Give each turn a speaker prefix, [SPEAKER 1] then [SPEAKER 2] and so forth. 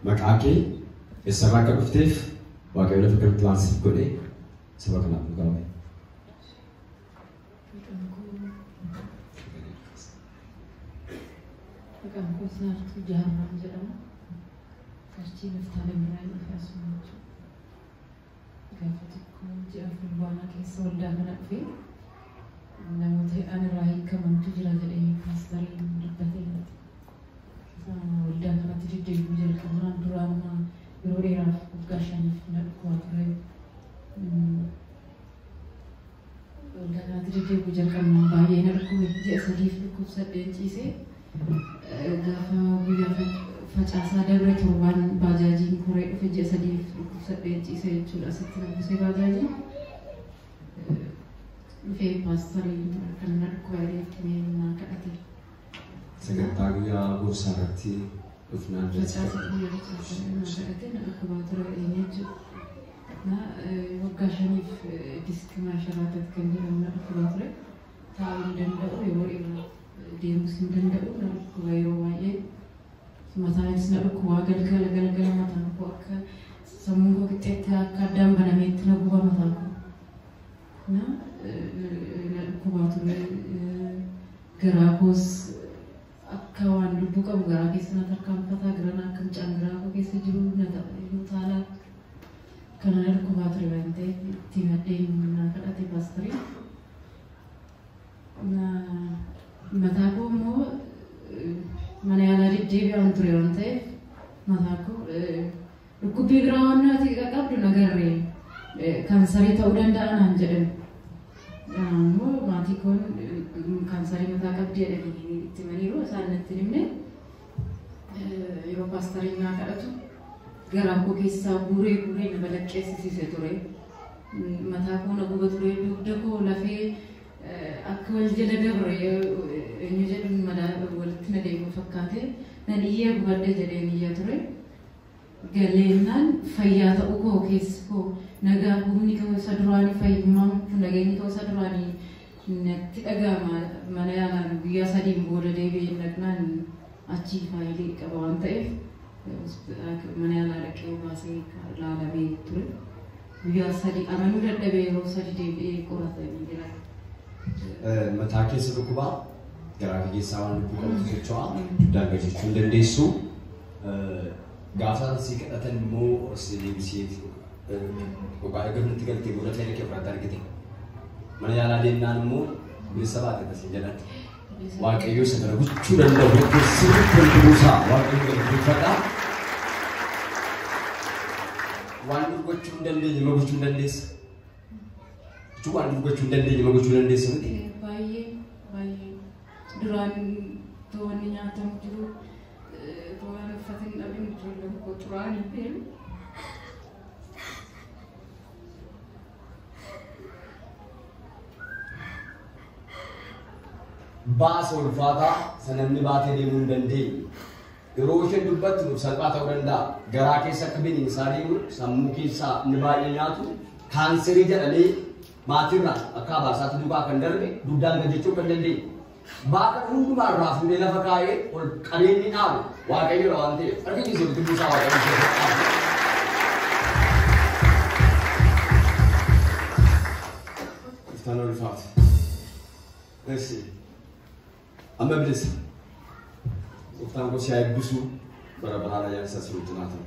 [SPEAKER 1] Maqaa kee eessarraa akka dhufteef Waaqayyo lafa kanatti waan siif godhe saba kanaaf dhugaa ba'i.
[SPEAKER 2] Maqaan koo Saartuu Jaarraan jedhama. Qarshii Naftaalee Birraa dhufe asuma jechuudha. Gaafa tokko ji'a fulbaanaa keessa waldaa kana dhufee namoota hidhaan irraa hiikamantu jira jedhee paastariin dubbatee waldaa kanatti deddeebi'uu jalqabnaan dura amma yeroo dheeraaf waggaa 5 na dhukkubaa ture. Waldaa kanatti deddeebi'uu jalqabnaan baay'ee na dhukkube, ji'a 3f dhukkubsadheen ciisee gaafa guyyaa facaasaa dabre torbaan baajaajiin koree dhufe ji'a 3f dhukkubsadheen ciisee jechuudha. Asitti na buusee baajaajiin dhufee paastariin kan na dhukkubaa jedhee na kadhate.
[SPEAKER 1] Sagantaa guyyaa gorsaa irratti dhufnaan
[SPEAKER 2] Facaasa guyyaa facaasaa na kadhate, na dhukkubaa ture jechuudha. Na waggaa 5f diskii maasharaatat kan jedhamu na dhukkubaa ture. Taa'uu hin danda'u, yeroo dheeraa deemuus hin danda'u, na dhukkuba yeroo baay'ee. Mataanis na dhukkubaa, galgala galgala mataan koo akka sammuun koo qixxeetti akka addaan banameetti na guba mataan koo. Na dhukkubaa ture, garaa koos akka waan lubbuu qabu garaa keessa na tarkaanfataa, gara akka mucaan garaa koo keessa jiru na utaalaa. Kana na dhukkubaa ture waan ta'eef itti madheen na kadhate paastarii. Mataa koo immoo mana yaalaa deddeebi'aan ture waan ta'eef mataa koo dhukkubbii biraa waan nati qaqqabdu nagarree kaansarii ta'uu danda'a naan jedhan. Immoo maatii koon kaansarii mataa qabdi jedhanii itti himaniiru, isaan natti himne. Yeroo paastariin naa kadhatu garaa koo keessaa guuree guuree na balaqqeessisiise ture. Mataa koo na guba ture, dugda koo lafee akka wal jala dabre eenyu jedhu walitti na deemu fakkaate nan iyyee gubadhe jedheen iyyaa ture. Galeennaan fayyaa ta'uu koo keessi koo nagaa, humni koo isa duraanii, fayyummaan nageenyi koo isa duraanii natti dhaga'ama. Mana yaalaan guyyaa 3n booda deebi'ee dhaqnaan achii faayilii qaba waan ta'eef mana yaalaa dhaqee baasee laalamee ture. Guyyaa 3 amanuu dadhabee yeroo 3 deebi'ee qoratanii jira.
[SPEAKER 1] Mataa keessa dhukkubaa, garaa keessaa waan lubbuu qabatu socho'aa, dugdaan gajechuu hin dandeessu. Gaafa si kadhatan immoo si deebisee gogaa erga nutti galtee booda ta'e kee fudhatte argite. Mana yaalaa deemnaan immoo bilisa baate tasin jedhan. Waaqayyo isa kana gochuu danda'u sirriitti walitti buusaa, Waaqayyo galateeffadha. Waan dur gochuu hin dandeenye ma gochuu hin dandeessa? Jechuun waan dur gochuu hin dandeenye ma gochuu dandeessa miti?
[SPEAKER 2] Baay'ee baay'ee, duraan to'anni nyaatamu jiru, to'an uffata hin dhabin, ijoolleen koo xuraanii deemu.
[SPEAKER 1] Baasa ulfaataa isa namni baatee deemuu hin dandeenye. Yeroo isheen dubbattu nuuf salphaa ta'uu danda'a. Garaa keessa akka bineensaa deemu, sammuu keessaa inni baay'ee nyaatu, kaanserii jedhamee maatirraa akka abaarsaatti duukaa kan darbe, dugdaan gajjechuu kan dandeenye. Baaka hundumaa irraa fuudhee lafa kaa'ee ol qabeenyi dhaabu Waaqayyoodha waan ta'eef harka keessa walitti buusaa Waaqayyo ishee dhaabu. Gooftaan ulfaatu. Eessi. Amma bilisa. Gooftaan koo si haa eebbisu, bara baraan ayyaana isaa si wajjin haa ta'u.